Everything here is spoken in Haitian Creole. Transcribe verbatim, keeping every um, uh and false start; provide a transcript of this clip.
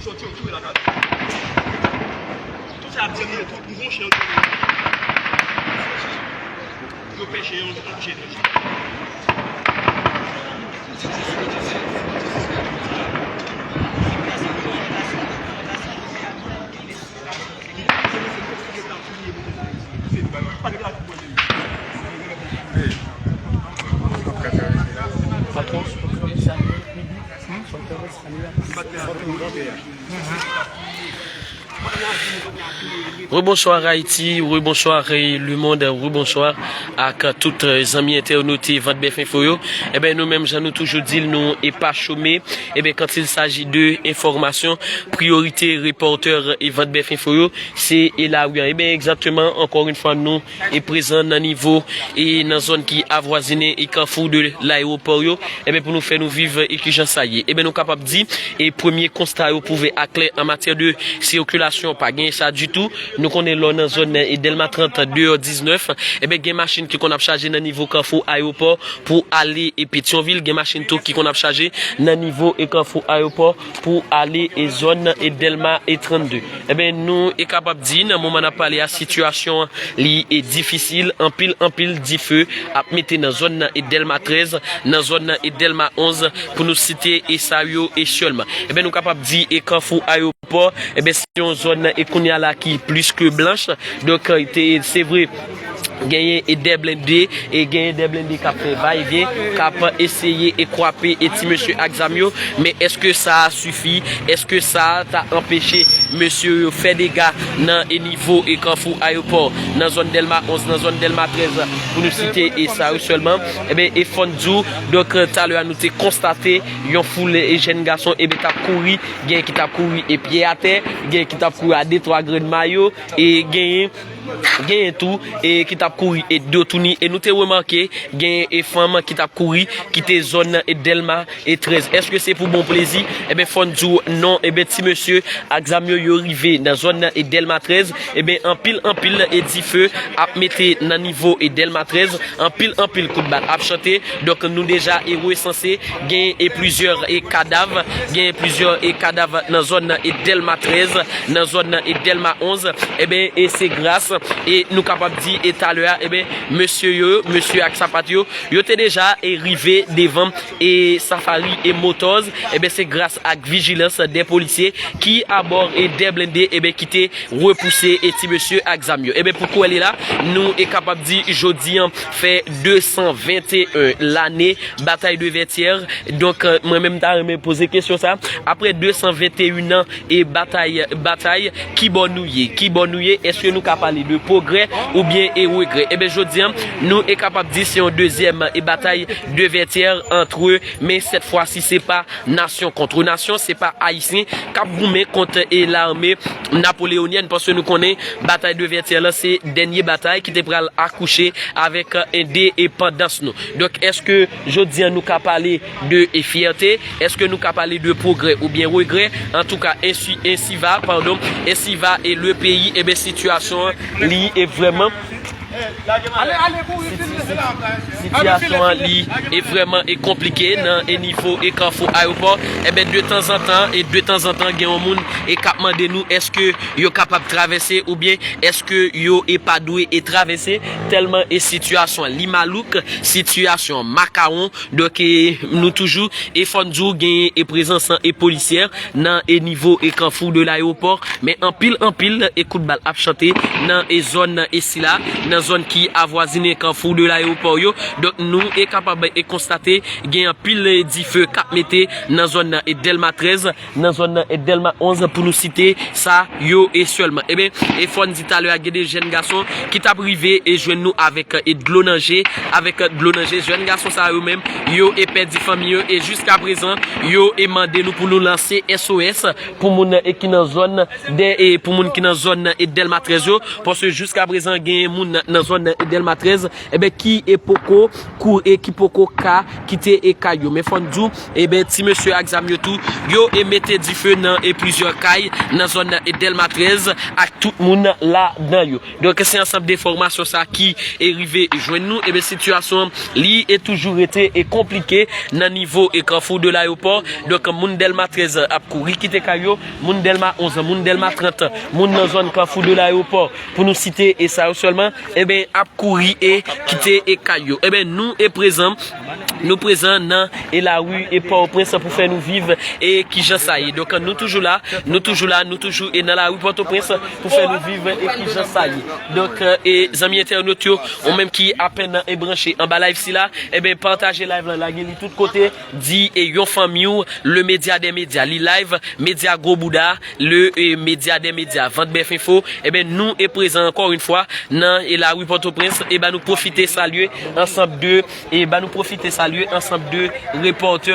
Sòti yo tou la kay. Tout sa ap di yo, tout yon chen yo pèche yon chen. Rebonswa Ayiti, rebonswa eh, lemonn, rebonswa ak tout eh, zanmi entènot Vant Bèf Enfo yo. Eben nou menm jan nou toujou di l, nou e pa chome. Eben quand il s'agit de enfòmasyon, priyorite repòtè eh, Vant Bèf Enfo yo, se e lari an. Eben egzakteman, ankò yon fwa nou e prezan nan nivo e nan zòn ki avwazine e Carrefour de L'Aéroport yo, eben pou nou fè nou viv e kijan sa ye. Eben nou kapab di e premye konsta yo pwouve aklè an matyè de sikilasyon pa gen sa ditou. Nou konnen lè w nan zòn nan e Dèlma trant deyò diznèf, eben gen machin ki konn ap chaje nan nivo Carrefour Ayewopò pou ale e Petyonvil, gen machin tou ki konn ap chaje nan nivo e Carrefour Ayewopò pou ale e zòn e Dèlma e trannde. Eben nou e kapab di nan moman n ap pale a sitiyasyon an li e difisil, anpil anpil dife ap mete nan zòn nan e Dèlma trèz, nan zòn nan e Dèlma onz, pou nou site e sa yo e sèlman. Eben nou kapab di e Carrefour Ayewopò, eben se yon zòn e kounye a la ki plis ke blanch. Donk e te se vre genyen e dè blende e genyen dè blende k ap fè va e vyen, k ap eseye e kwape e ti mesye ak zam yo. Men èske sa a sifi? Èske sa a ta anpeche mesye yo fè dega nan e nivo e Carrefour Ayewopò, nan zòn Dèlma onz, nan zòn Dèlma trèz, pou nou site e sa yo sèlman? Eben e fò n di w, donk talè a nou te konstate yon foul e jèn gason eben t ap kouri, gen ki t ap kouri e pye atè, gen ki t ap kouri a de twa grenn mayo, e genyen genyen tou e ki t ap kouri e do touni. E nou te remake genyen e fanm ki t ap kouri kite zòn nan e Dèlma e trèz. Èske se pou bon plezi? Eben fò n di w non. Eben ti mesye ak zam yo yo rive nan zòn nan e Dèlma trèz, eben anpil anpil e dife ap mete nan nivo e Dèlma trèz. Anpil anpil kout bal ap chante. Donk nou deja e resanse genyen e plizyè e kadav, genyen plizyè e kadav nan zòn nan e Dèlma trèz, nan zòn nan e Dèlma onz. Eben e se gras e nou kapab di e talè a, eben mesye yo, mesye ak sapat yo, yo te deja e rive devan e Safari e Motors. Eben se gras ak vijilans de polisye ki abò e de blende eben ki te repouse e ti mesye ak zam yo. Eben pou kwè li la, nou e kapab di jodi an fè de san venteyen lane batay de Vètyè. Donk mwen menm ta renmen poze kesyon sa, apre de san venteyen an e batay batay, kibò nou ye? Kibò nou ye? Èske nou ka pale de pwogrè oubyen e regrè? Eben jodi an nou e kapab di se yon dezyèm e batay de Vètyè antre, men sèt fwa si se pa nasyon kont nasyon, se pa ayisyen k ap goumen kont e lame napoleonyèn, paske nou konnen batay de Vètyè la se dènye batay ki te pral akouche avèk endepandans nou. Donk èske jodi an nou ka pale de e fyète? Èske nou ka pale de pwogrè oubyen regrè? Antouka ensi ensi va, padon, ensi va e le peyi, eben sitiyasyon an li e vrèman sitiyasyon an li e vrèman e konplike nan e nivo e Carrefour Ayewopò. Eben de tanzantan e de tanzantan gen yon moun e k ap mande nou èske yo kapab travèse oubyen èske yo e pa dwe e travèse, tèlman e sitiyasyon an li malouk, sitiyasyon an makawon. Donk e nou toujou e fò n di w genyen e prezans e polisyè nan e nivo e Carrefour de L'Aéroport, men anpil anpil e kout bal ap chante nan e zòn e sila, nan zòn ki avwazine Carrefour de L'Aéroport yo. Donk nou e kapab e konstate gen anpil e dife k ap mete nan zòn nan e Dèlma trèz, nan zòn nan e Dèlma onz, pou nou site sa yo e sèlman. Eben e fò n di talè a gen de jèn gason ki t ap rive e jwenn nou avèk e dlo nan je, avèk dlo nan je. Jèn gason sa yo menm yo e pèdi fanmi yo e jiska prezan yo e mande nou pou nou lanse S O S pou moun e ki nan zòn de e pou moun ki nan zòn e Dèlma trèz yo, paske jiska prezan gen moun nan zòn nan e Dèlma trèz, enben, ki e poko kou e ki poko ka kite e kay yo. Men fò n di w, enben, ti mesye ak zam yo tou, yo e mete dife nan e plizyè kay nan zòn nan e Dèlma trèz ak tout moun ladan yo. Donk, se ansanm de enfòmasyon sa ki e rive jwenn nou. Enben, sitiyasyon an, li e toujou rete e konplike nan nivo e Carrefour de l'Aéroport. Donk, moun Dèlma trèz ap kouri kite kay yo, moun Dèlma onz, moun Dèlma trant, moun nan zòn Carrefour de l'Aéroport, pou nou site e sa yo sèlman, enben, ap kouri e kite e kay yo. Enben, nou e prezan, nou prezan nan e lari e Pòtoprens pou fè nou viv e kijan sa ye. Donk, nou toujou la, nou toujou la, nou toujou e nan lari Pòtoprens pou fè nou viv e kijan sa ye. Donk, e zanmi entènot yo, ou menm ki apèn e branche anba live sila, enben, pataje live la, lage li tout kote, di e yon fanmi w, le média des médias, li live, média gwo bouda, le e média des médias, Vant Bèf Enfo, enben, nou e prezan ankò yon fwa nan e lari Pòtoprens, e ba nou pwofite salye ansanm de, e ba nou pwofite salye ansanm de repòtè